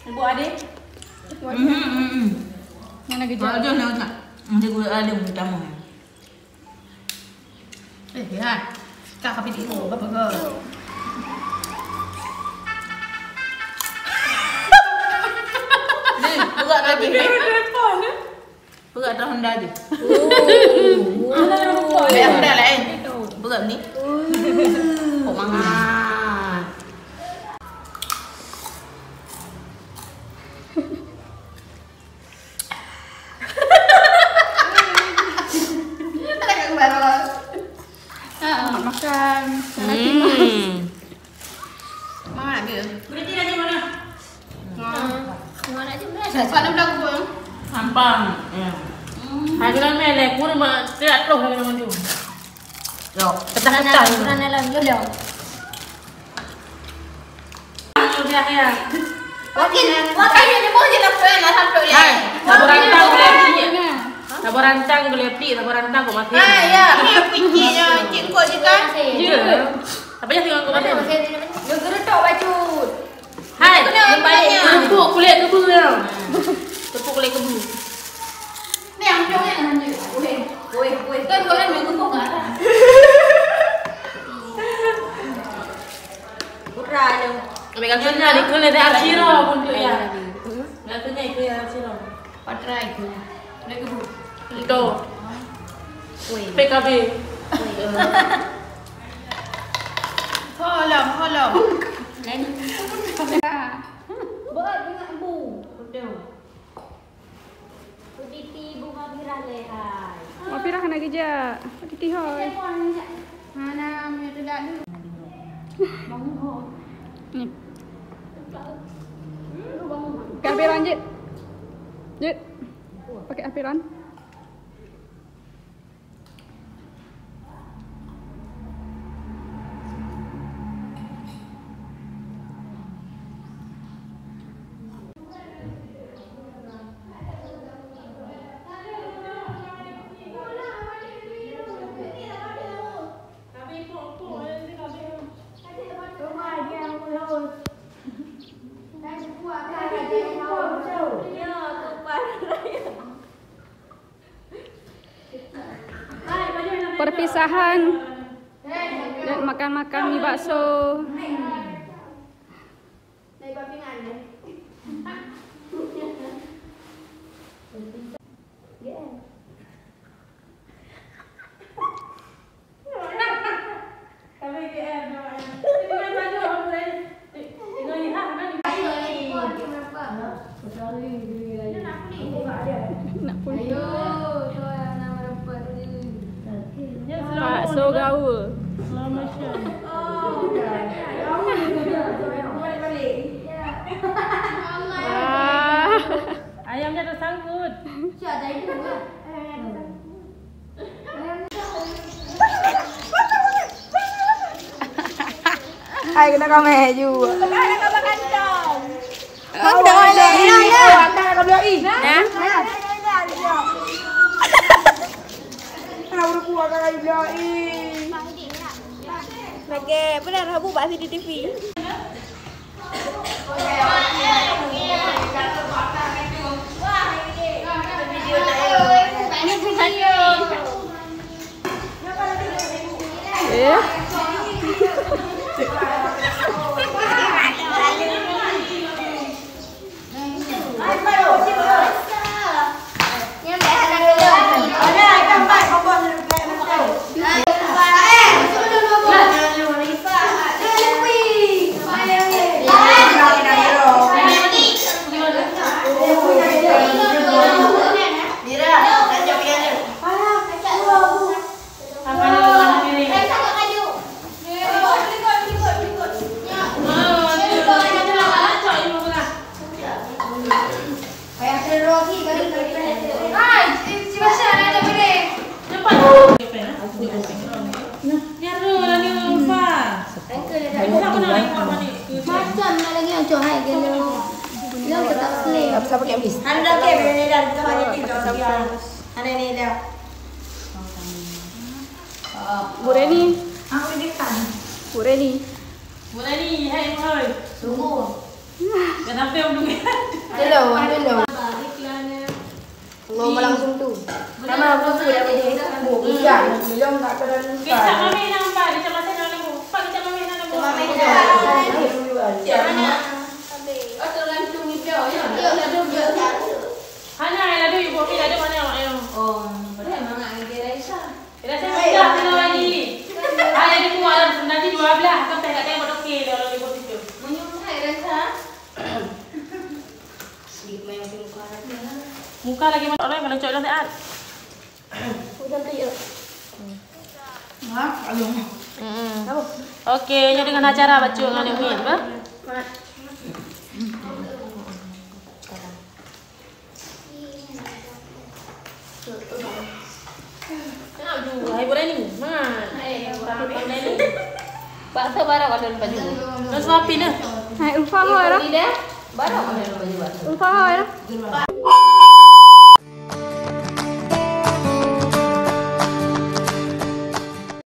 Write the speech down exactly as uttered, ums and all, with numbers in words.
Ibu adik? Mhm, mhm. Mana kejap? Ada, ada, ada. Nanti gue ada utama. Eh, ya. Ka ka video apa ke? Ni, berat lagi ni. Berat dah Honda je. Oh. Ada lupa. Ada Honda lain. Berat ni. Kok mangat. Selamat makan. Hmm. Mangat dia. Berhenti lagi mana? Mana je belah. Sampang. Ya. Hmm. Hai, kita melek, kurma, tidak tahu lagi nama tu. Yo, petah-petah. Kurang dalam, yo, yo. Alhamdulillah, ya. Wakil, wakil yang nemu je lah, friend. Alhamdulillah. Hai, sabar rantang boleh pli. Sabar rantang boleh pli, sabar rantang kok masih. Ah, ya. Ni picik je, cik kok je kan? Ya. Apa yang tengok kok masih? Yo geretok bacut. Hai, tepuk kulit kebu ya. Tepuk kulit kebu. Ni yang jauh yang lanjut. Weh, weh, weh. Kan kau kan main kepung kan? Putra tu. Ambil kaki ni, dia kena ada Arsyira pun tu ya. Biasanya ikut Arsyira. Patra ikut. Dia kebun. Betul. Weh. P K B. Weh. Holom, holom. Lain. Buat dengan bu. Betul. Kutiti bu Mafirah lehai. Mafirah kena geujak. Kutiti hoi. Mana minta dulu. Ni. Pakai apiran, Jit. Jit. Pakai apiran. Perpisahan. Dek makan-makan mi bakso. Nak pun. Pak So gaul. Ah. Ayamnya tersangkut. Hai, kena kamera juga. Ada, ada, ada. Nah. Lagi, benar, Abu, bak C C T V. Eh? Apa siapa kayak Miss? Hana dah kayak, hana dah, kita hanya tidur. Hana ni dah. Bu Reni. Aku ni kan. Bu Reni. Bu Reni, hai, hai. Tunggu. Kenapa yang belum? Hello, hello. Baliklah ni. Belum langsung tu. Nama aku tu dah boleh. Bu, iya, belum tak ada. Kecap mami nampak, kecap masa dah nunggu. Pak, kecap mami dah nunggu. Mami dah. Mana? Oh, tu langsung hijau, ya? Ya, dah duduk. Hana, ai ladu, ibu, ai ladu mana awak, ayo? Oh, boleh, Mak, lagi Raisa. Raisa sudah kena lagi. Ai ladu kuat lah, nanti dua belah, sampai kat tembok doktor, kalau ibu situ. Menyukai Raisa. Sedikit main muka lagi. Muka lagi mana orang kalau cok dah sehat. Hujan tu ya. Ha, ayo. Hmm. Okey, jadi dengan acara baca dengan Umi, apa? Aduh, hai Ibu Rani. Man. Hai, Ibu Rani. Bakso baru ada baju. Terus apa dah? Hai, Ulfa ho dah. Baru ada baju bakso. Ulfa ho dah.